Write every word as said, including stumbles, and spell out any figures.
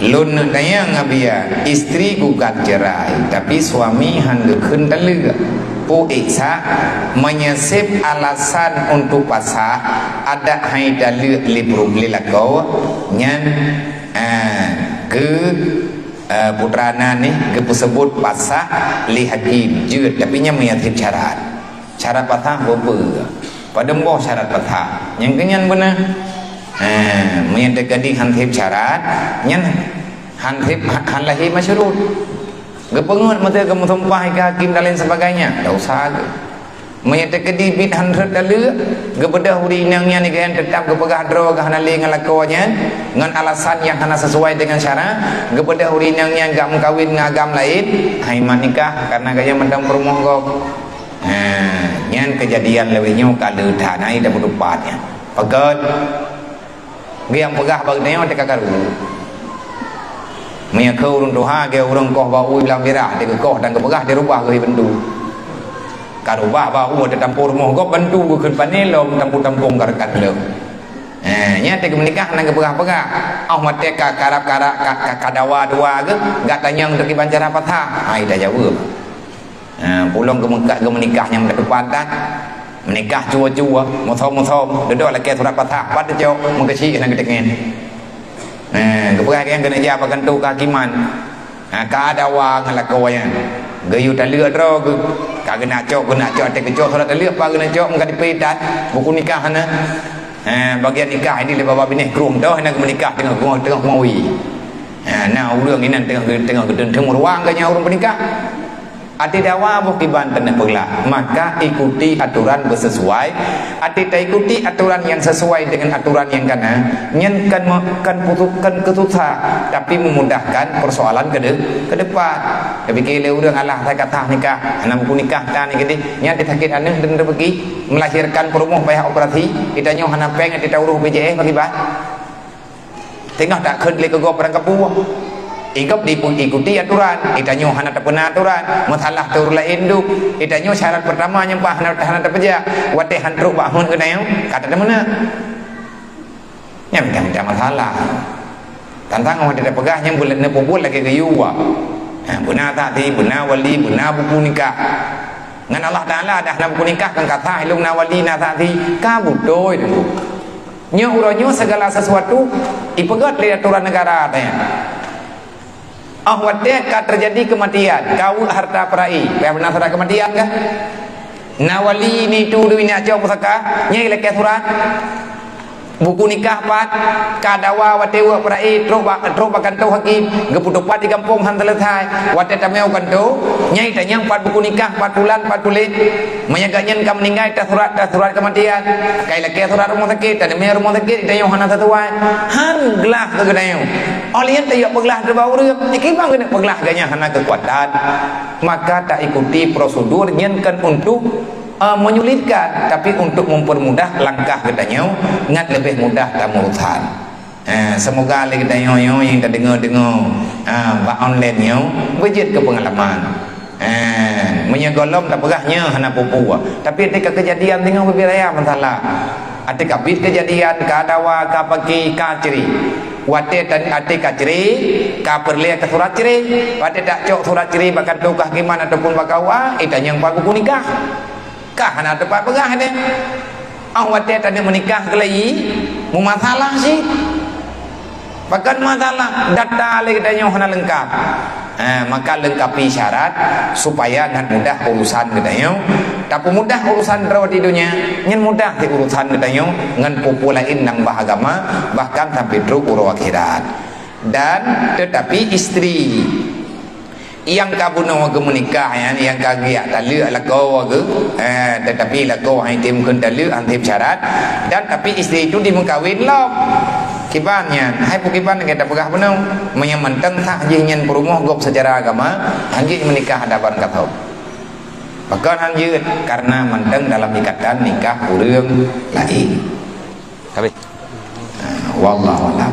Lôn neuk tanyong, Abiya, istri gugat cerai, tapi suami han geukheun taleuek. Peue sa, meunyoe seb alasan untuk pasah, adak hai taleuek lé peureuguih lakoe, nyan, eh, keu, eh, putra na nih geupeuseubut pasah lé hakim jeuet, tapi nyan meunyoe seb syarat. Syarat pasah peue-peue? Padum boh syarat pasah? Nyang keunyan beuna. Ha, meunyoe teukeudi han seb syarat, nyan han seb, han lahé masyurut. Geupeungeut meuteuk geumeusumpah keu hakim dan lain sebagainya, tak usah geu. Meunyoe teukeudi bit han rhot taleuek, geubeudôh ureueng inong nyan, gobnyan teutap geupeugah droe geuh hana lé ngon lakoe nyan, ngon alasan nyang hana sesuai dengan syarat, geubeudôh ureueng inong nyan geumeukawen ngon agam laén, hai mat nikah, karena gobnyan mantong peurumoh gob. Ha, nyan keujadian lawét nyoe ka le that, na ida peutupat nyan. Pakon? Geuh nyang peugah bak geutanyoe teuka karu. Meunyoe keu ureueng tuha, geuh ureueng koh bak u blang mirah, teuka koh dan geupeugah dirubah geuh bantu. Ka rubah bak u teutampu rumoh gob bantu geukheun pané lom tampu-tampong ka reukat lom. Ha, nyan teuka meunikah na geupeugah-peugah. Oh watèe ka karab-karab ka, ka, ka dawa dua geuh, gak tanyong teuka kiban cara pasah. Ha, ida jaweueb. Ha, pulong geumeuka-, geumeunikah nyang meutupat that. Meunikah cue-cue, musom-musom, dudoe lakèe surat pasah, pat teucok, meukeuchik hana geuteungen. Ha, geupeugah geuh keuneuk jak bak kantô keuhakiman. Ha, ka dawa ngon lakoe nyan. Geuyue taleuek droe geuh. Ka geuneuk cok, geuneuk cok, até geucok surat taleuek, pat geuneuk cok, meuka dipéh that, buku nikah hana. Ha, bagian nikah ini lé babah binéh krueng toh, hana geumeunikah teungoh, teungoh, teungoh mawi. Ha, na ureueng inan teungoh, teungoh geuteun-teun meuruang geuh nyan ureueng peunikah. Até dawa boh kiban teuneuk peuglah, maka ikuti aturan beusesuai. Até taikuti aturan nyang sesuai dengan aturan nyang kana, nyan kan me-, kan putu-, kan keususah, tapi memudahkan persoalan ke de-, ke depan. Tapike lé ureueng alah that ka sah nikah, hana buku nikah tan keudéh, nyan sakét aneuk dan rezeki, melahirkan peurumoh payah operasi, geutanyoe hana péng, até taurôh B P J S bagi bah. Teungoh takheun lé keu gob barangkapeue. Igob diiku-, ikuti aturan, geutanyoe hana tapeuna aturan, masalah tor laén duek, geutanyoe syarat peurtama nyan bah hana, hana tapeujak, watèe han trok bak huköm geutanyoe, ka tateumeunak. Nyan mita-mita masalah. Tantang watèe tapeugah nyan buleuen neupeubuet lagèe geuyue. Ha, beuna saksi, beuna wali, beuna buku nikah. Ngon Allah Taala dah na buku nikah kan ka sah, ilong na wali, na saksi, ka beutôi tu. Nyoe uroe nyoe segala sesuatu ipeugöt lé aturan negara teuh. Ah watèe ka teujadi keumatian, ka weuek harta peura'i, payah beuna surat keumatian kah? Na wali ni tu deungon nyak cok pusaka, nyang ilakèe surat. Buku nikah pat, ka dawa watèe weuek peura'i, trok bak, trok bak kantô hakim, geupeutupat di gampông han seuleusai. Watèe tamè u kantô, nyang itanyong pat buku nikah, pat pulan, pat puléh. Meunyoe gobnyan ka meuninggai, tasurat, tasurat keumatian. Ka ilakèe surat rumoh sakét, taneumè rumoh sakét, itanyong hana sasuai. Han glah keu geutanyoe. Óh lheueh nyan tayue peuglah keu bak ureueng, nyan kiban keuneuk peuglah gobnyan hana keukuatan. Maka taikuti prosedur nyan kan untuk, eh, menyulitkan, tapi untuk mempermudah langkah geutanyoe ngat leubeh mudah tameurusan. Eh, semoga lé geutanyoe nyoe nyang tadeungoe-deungoe, ah, bak online nyoe beujeuet keu peungalaman. Eh, meunyoe gohlom tapeugah nyoe hana peue-peue, tapi até ka keujadian singoh bubé raya masalah. Até ka bit keujadian, ka dawa, ka paki, ka cre. Watèe tan-, até ka cre, ka peureulèe keu surat cre. Watèe tacok surat cre bak kantô kehakiman ataupun bak K U A, itanyong pat buku nikah. Ka hana teupat peugah deh. Ah watèe taneuk meunikah keulayi, meumasalah cit. Pakon masalah, data lé geutanyoe hana leungkap. Ha, maka leungkapi syarat supaya ngat mudah urusan geutanyoe. Tapeumudah urusan droe di donya, nyan mudah di urusan geutanyoe ngon peue-peue laén nyang bah agama, bahkan sampai trok uroe akhirat. Dan tetapi istri nyang ka bunoe geumeunikah nyan, nyang ka geujak taleuek lakoe geuh, eh, tetapi lakoe han tem kheun taleuek, han tem syarat, dan tapi istri itu dimeukawen lom. Kiban nyan, hai peue kiban lagèe tapeugah bunoe, meunyoe mantong sah jih nyan peurumoh gob secara agama, han jeuet meunikah ada ban kathok. Pakon han jeuet? Karena mantong dalam ikatan nikah ureueng laén. Habis. Ah, wallahu a'lam.